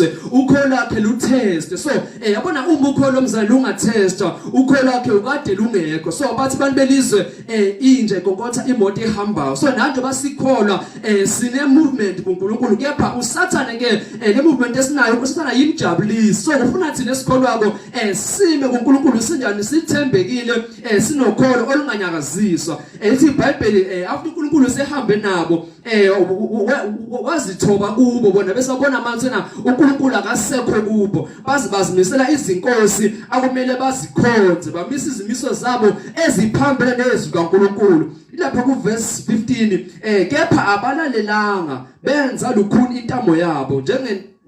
belizwe ukholo lakhe lutest. So yabona, uma ukholo lomzali lungatestwa, ukholo lakhe ukade lungekho. So bathi abantu belizwe, inje konkotha imoto ehambayo. So nanto basikholwa, sine movement kuNkulunkulu, kepha uSathane ke, le movement esinayo uSathane yimjabulisi. So ufuna thina esikholwako sime kuNkulunkulu sinjani? Sithembekile, sinokholo olunganyakaziswa. Ithi iBhayibheli, after uNkulunkulu sehambe nabo, wazithoba kubo bona, besabona manje na uNkulunkulu akasekho kubo, bazi bazimisela izinkosi akumele bazikhonze, bamisa izimiso zabo eziphambene nezwi kaNkulunkulu. Lapha ku verse 15, kepha abalalelanga, benza lukhuni intamo yabo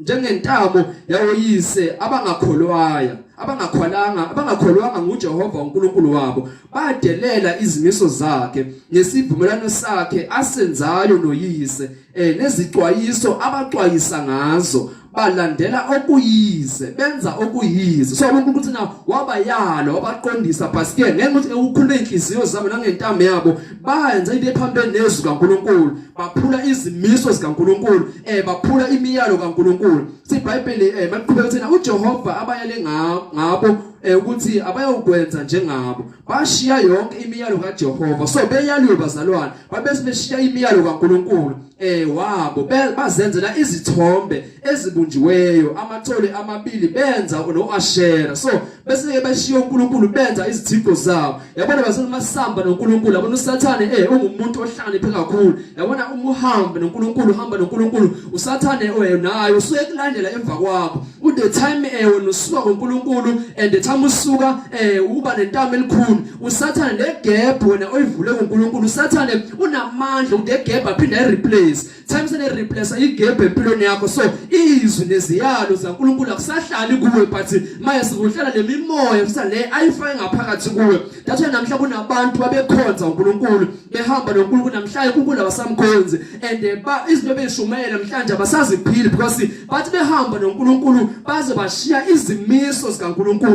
njengentamo yawoyise abangakholwaya abangakholanga abangakholwanga nguJehova uNkulunkulu wabo. Badelela izimiso zakhe nesivumelwano sakhe asenzayo noyise, nezixwayiso abaxwayisa ngazo. Balandela okuyize, benza okuyize. So uNkulunkulu uthi na wabayala, wabaqondisa, but ke ngenxa ukuthi ukukhuluma inhliziyo zabo nangentamo yabo, bayenza into ephambene nezwi kaNkulunkulu, baphula izimiso zikaNkulunkulu, baphula imiyalo kaNkulunkulu. SiBhayibheli, maqhubeka thina, uJehova abayale ngabo ukuthi abayokwenza njengabo, bashiya yonke imiyalo kaJehova. So beyaliwe bazalwane, babese beshiya imiyalo kaNkulunkulu wabo, bazenzela izithombe ezibunjiweyo, amathole amabili, benza noAshera. So bese ke bashiya uNkulunkulu, benza izithixo zabo. Yabona bazalwane, masamba noNkulunkulu, yabona uSathane ungumuntu ohlakaniphe kakhulu. Yabona, uma uhambe noNkulunkulu, uhamba noNkulunkulu, uSathane naye usuke kulandela emva kwakho. The time wena usuka kuNkulunkulu and the time usuka uba nentamo elikhulu, uSathane le gap wena oyivule kuNkulunkulu, uSathane unamandla ukuthi le gap aphinde ayireplace. Time sene replace igap empilweni yakho, so izwi neziyalo zaNkulunkulu akusahlali kuwe, but maye sikuhlala lemimoya futhi le ayifake ngaphakathi kuwe. That's why namhla kunabantu babekhonza uNkulunkulu, behamba noNkulunkulu, namhlanje uNkulunkulu abasamkhonzi and ba izinto bezishumayela namhlanje abasaziphili, because bathi behamba noNkulunkulu baze bashiya izimiso zikaNkulunkulu.